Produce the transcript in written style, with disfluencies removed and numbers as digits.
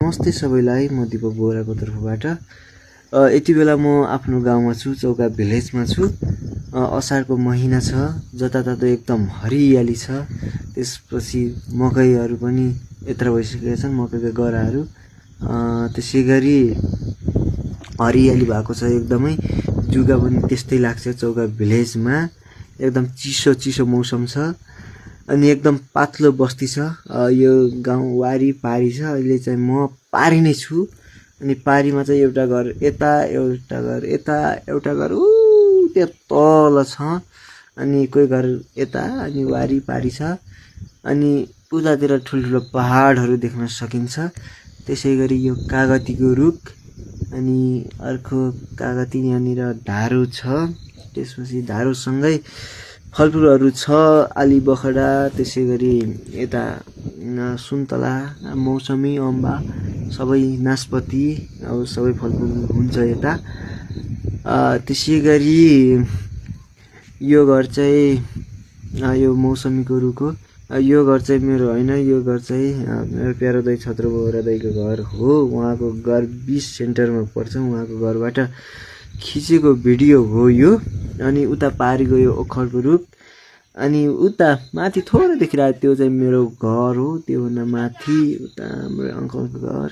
नमस्ते सबैलाई, म दीपक बोराको तर्फबाट। यति बेला म आफ्नो गाउँमा छु, चौका भिलेजमा छु। असारको महिना छ, जताततै एकदम हरियाली छ। त्यसपछि मकैहरू पनि यत्र भइसकेका छन्, मकैका गराहरू। त्यसै गरी हरियाली भएको छ एकदमै। जुगा पनि त्यस्तै लाग्छ चौका भिलेजमा। एकदम चिसो चिसो मौसम छ अनि एकदम पातलो बस्ती छ। यो गाउँ वारिपारि छ। अहिले चाहिँ म पारि नै छु अनि पारिमा चाहिँ एउटा घर यता, एउटा घर यता, एउटा घर त्यो तल छ अनि कोही घर यता अनि वारिपारि छ अनि उतातिर ठुल्ठुलो पहाडहरू देख्न सकिन्छ। त्यसै गरी यो कागतीको रुख अनि अर्को कागती यहाँनिर धारो छ। त्यसपछि धारोसँगै फलफुलहरू छ, आलीबखडा, त्यसै गरी यता सुन्तला, मौसमी अम्बा, सबै नासपति, अब सबै फलफुल हुन्छ यता। त्यसै गरी यो घर चाहिँ यो मौसमीको रुख हो। यो घर चाहिँ मेरो होइन, यो घर चाहिँ मेरो प्यारो दाइ छत्र बोरा दाइको घर हो। उहाँको घर 20 सेन्टरमा पर्छ। उहाँको घरबाट खिचेको भिडियो हो यो। अनि उता पारि गयो ओखरको रुख अनि उता माथि थोरै देखिरहेको त्यो चाहिँ मेरो घर हो। त्योभन्दा माथि उता हाम्रो अङ्कलको घर,